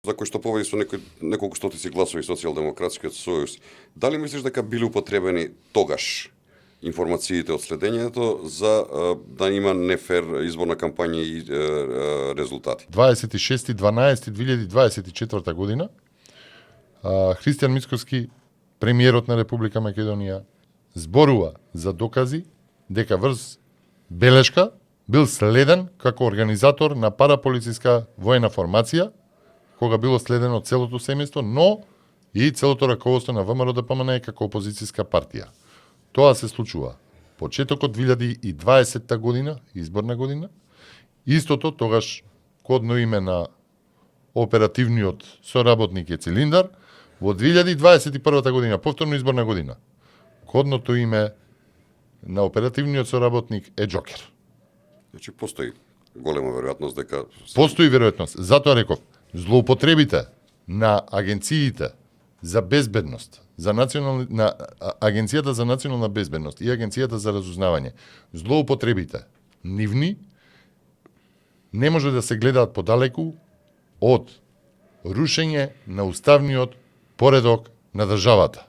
за кој што победи со неколку стотици гласови Социјалдемократскиот сојуз, дали мислиш дека били употребени тогаш информациите од следењето за да има нефер изборна кампања и резултати? 26.12.2024 година Христијан Мицкоски, премиерот на Република Македонија, зборува за докази дека врз белешка бил следен како организатор на параполициска воена формација, кога било следено целото семејство, но и целото раководство на ВМРО-ДПМН како опозицијска партија. Тоа се случува почетокот 2020 година, изборна година. Истото тогаш кодно име на оперативниот соработник е Цилиндар, во 2021 година, повторно изборна година, кодното име на оперативниот соработник е Џокер. Значи постои голема веројатност дека Постои веројатност. Затоа реков, злоупотребите на агенциите за безбедност, на Агенцијата за национална безбедност и Агенцијата за разузнавање, злоупотребите нивни не може да се гледаат подалеку од рушење на уставниот поредок на државата.